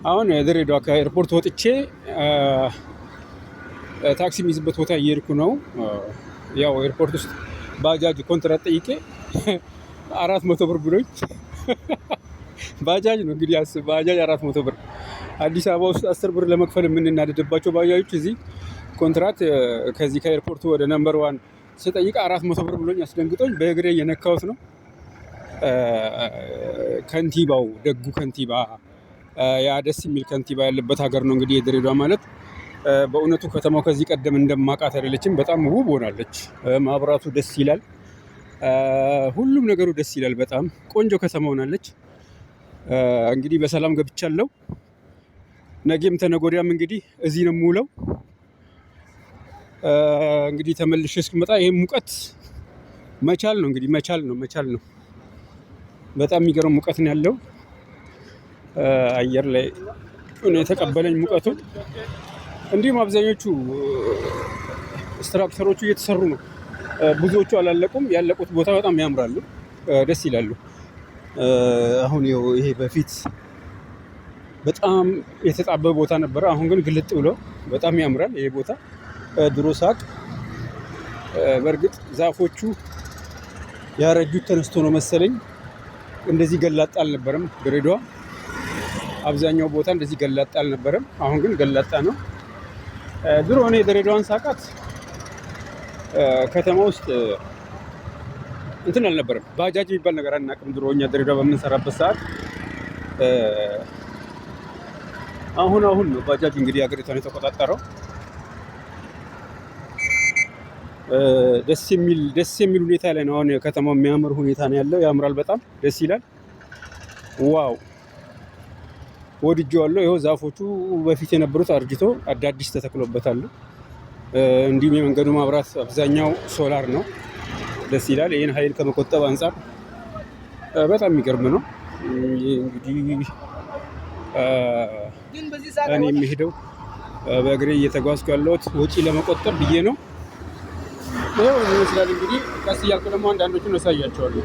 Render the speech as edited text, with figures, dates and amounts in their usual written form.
አሁን ድሬዳዋ ከኤርፖርት ወጥቼ ታክሲ የሚይዝበት ቦታ እየሄድኩ ነው። ያው ኤርፖርት ውስጥ ባጃጅ ኮንትራት ጠይቄ 400 ብር ብሎኝ፣ ባጃጅ ነው እንግዲህ አስብ፣ ባጃጅ 400 ብር። አዲስ አበባ ውስጥ 10 ብር ለመክፈል የምንናደድባቸው ባጃጆች እዚህ ኮንትራት ከዚህ ከኤርፖርቱ ወደ number one ስጠይቅ 400 ብር ብሎኝ አስደንግጦኝ በእግሬ እየነካሁት ነው። ከንቲባው፣ ደጉ ከንቲባ፣ ያ ደስ የሚል ከንቲባ ያለበት ሀገር ነው እንግዲህ የድሬዳዋ ማለት። በእውነቱ ከተማው ከዚህ ቀደም እንደማውቃት አይደለችም። በጣም ውብ ሆናለች። ማብራቱ ደስ ይላል። ሁሉም ነገሩ ደስ ይላል። በጣም ቆንጆ ከተማ ሆናለች። እንግዲህ በሰላም ገብቻለሁ። ነገም ተነገ ወዲያም እንግዲህ እዚህ ነው የምውለው። እንግዲህ ተመልሼ እስክመጣ ይሄ ሙቀት መቻል ነው፣ እንግዲህ መቻል ነው፣ መቻል ነው። በጣም የሚገርም ሙቀት ነው ያለው። አየር ላይ ነው የተቀበለኝ ሙቀቱ። እንዲሁም አብዛኞቹ structure ኦቹ እየተሰሩ ነው። ብዙዎቹ አላለቁም። ያለቁት ቦታ በጣም ያምራሉ፣ ደስ ይላሉ። አሁን ይሄ በፊት በጣም የተጣበበ ቦታ ነበረ። አሁን ግን ግልጥ ብሎ በጣም ያምራል ይሄ ቦታ። ድሮ ሳቅ በእርግጥ ዛፎቹ ያረጁት ተነስቶ ነው መሰለኝ እንደዚህ ገላጣ አልነበረም። ድሬዳዋ አብዛኛው ቦታ እንደዚህ ገላጣ አልነበረም። አሁን ግን ገላጣ ነው። ድሮ እኔ ድሬዳዋን ሳቃት ከተማ ውስጥ እንትን አልነበረም። ባጃጅ የሚባል ነገር አናውቅም። ድሮ እኛ ድሬዳዋ በምንሰራበት ሰዓት። አሁን አሁን ነው ባጃጅ እንግዲህ ሀገሪቷን የተቆጣጠረው። ደስ የሚል ሁኔታ ላይ ነው አሁን ከተማው። የሚያምር ሁኔታ ነው ያለው። ያምራል፣ በጣም ደስ ይላል። Wow፣ ወድጄዋለሁ። ይኸው ዛፎቹ በፊት የነበሩት አርጅቶ አዳዲስ ተተክሎበታል። እንዲሁም የመንገዱ ማብራት አብዛኛው ሶላር ነው። ደስ ይላል። ይህን ኃይል ከመቆጠብ አንጻር በጣም የሚገርም ነው። እንግዲህ እኔ የምሄደው በእግሬ እየተጓዝኩ ያለሁት ወጪ ለመቆጠብ ብዬ ነው። ይኸው ይመስላል እንግዲህ። ቀስ እያልኩ ደግሞ አንዳንዶቹን አሳያቸዋለሁ።